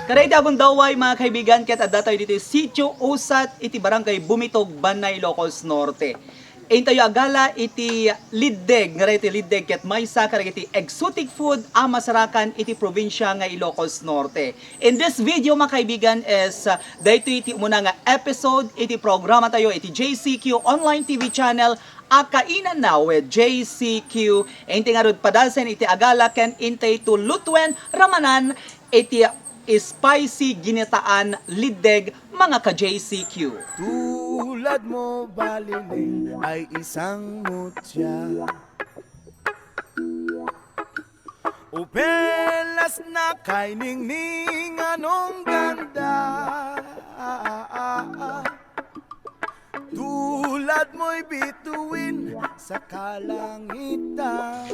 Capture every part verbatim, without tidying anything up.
Kadaydi a gundaway, mga kaibigan, ket adda tayo ditoy Sitio Usat iti Barangay Bumitog, Banna, Ilocos Norte. Intayo agala iti liddeg, nga daytoy liddeg ket maysa kadagiti exotic food a masarakan iti probinsia nga Ilocos Norte. In this video, mga kaibigan, is, uh, daytoy iti umuna nga episode iti programa tayo iti J C Q Online T V channel, a Kainanna with J C Q. Inti ngarud padasen iti agala ken intay to lutuen ramanan iti spicy ginataan liddeg, mga ka-J C Q. Tulad mo, Baliling, ay isang mutya. Upelas na kay ningning, anong ganda. Tulad mo'y bituin sa kalangitan.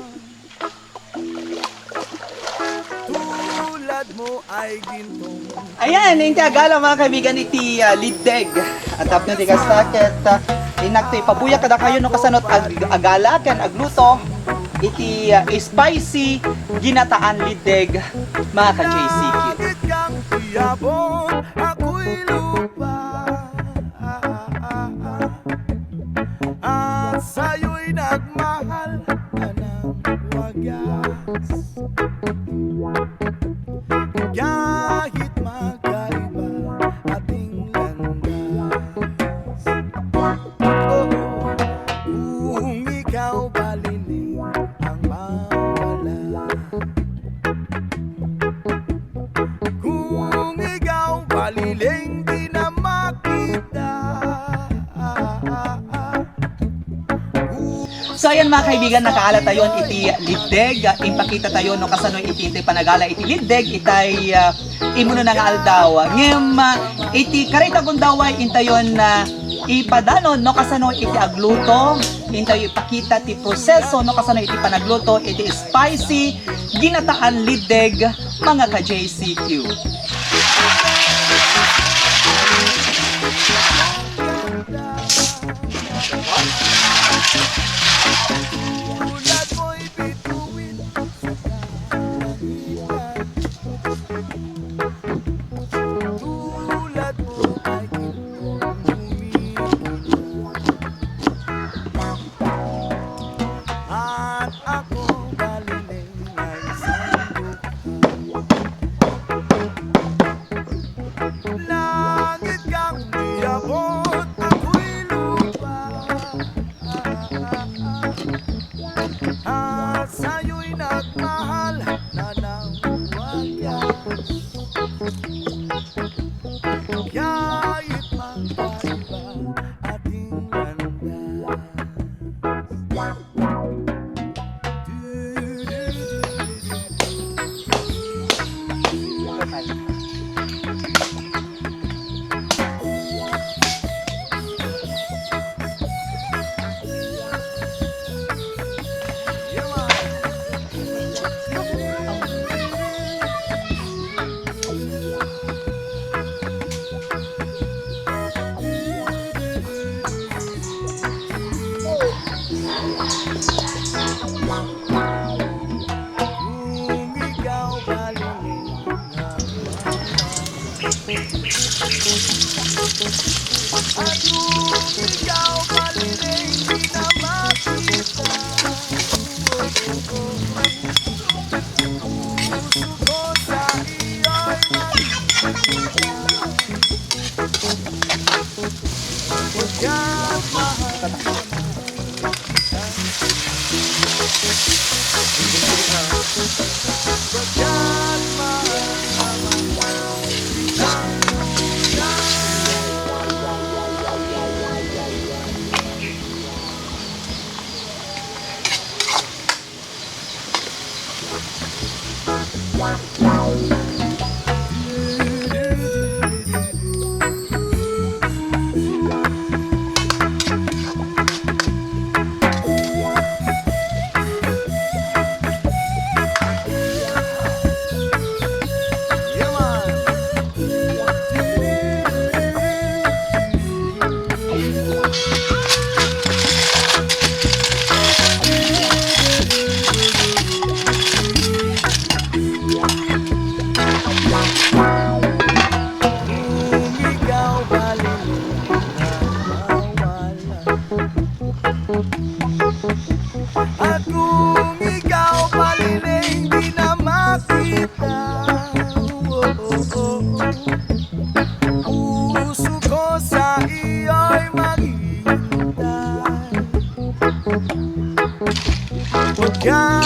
Tulad mo ay gintong. Ayan, inti agala, mga kaibigan, iti, ah, liddeg. At tapno ti kasta ket, ah, inakto ipabuyak kadakayo no kasano ag-, agala ken agluto iti, ah, spicy ginataan liddeg, mga ka-J C Q. Langit kang tiyabon, ako'y lupa. At sa'yo'y nagmahal ka ng wagas. Kahit magkaiba ating landas. Oo, kung ikaw, Baliling, ang mawala. Kung ikaw, Baliling, di na makita. So, ayan, mga kaibigan, nakaala tayon iti liddeg. Impakita tayo no kasano iti, iti panagala iti liddeg, itay, ah, imuna nga aldaw. Ngem, ah, iti karita gundaway intayon, ah, ipadanon no kasano iti agluto, intayo ipakita ti proseso no kasano iti panagluto iti spicy ginataan liddeg, mga ka-J C Q. Tulad mo ay gintong umiiyak. At ako, Baliling, ay isang bukal. Langit kang tiyabon, ako'y lupa. At sa'yo'y nagmahal na ng wagas. Kahit magkaiba ating landas. Kung ikaw, Baliling, at kung ikaw, Baliling, di na makita. Puso ko sa iyo'y magkita. Pagkat mahal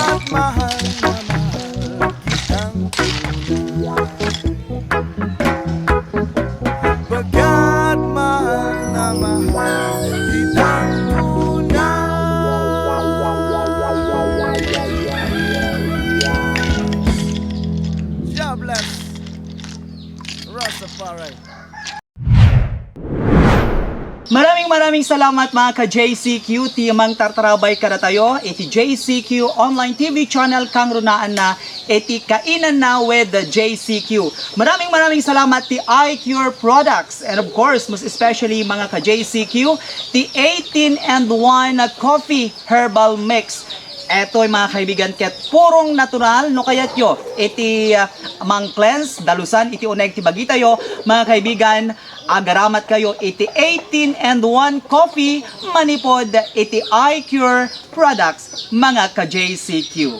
Mahal na mahal kitang tunay. Baga't mahal na mahal kitang tunay. God bless. Rastafari. Maraming, maraming salamat, mga ka-J C Q, ti mangtartarabay kadatayo iti J C Q online T V channel, kangrunaanna iti Kainanna with J C Q. Maraming, maraming salamat ti Eye Cure Products, and of course, most especially, mga ka-J C Q, ti eighteen and one Coffee Herbal Mix. Etoy, mga kaibigan, ket purong natural no kayatyo iti, ah, mang-cleanse, dalusan iti uneg ti bagitayo, mga kaibigan, agaramat kayo iti eighteen and one Coffee manipod iti Eye Cure Products, mga ka-J C Q.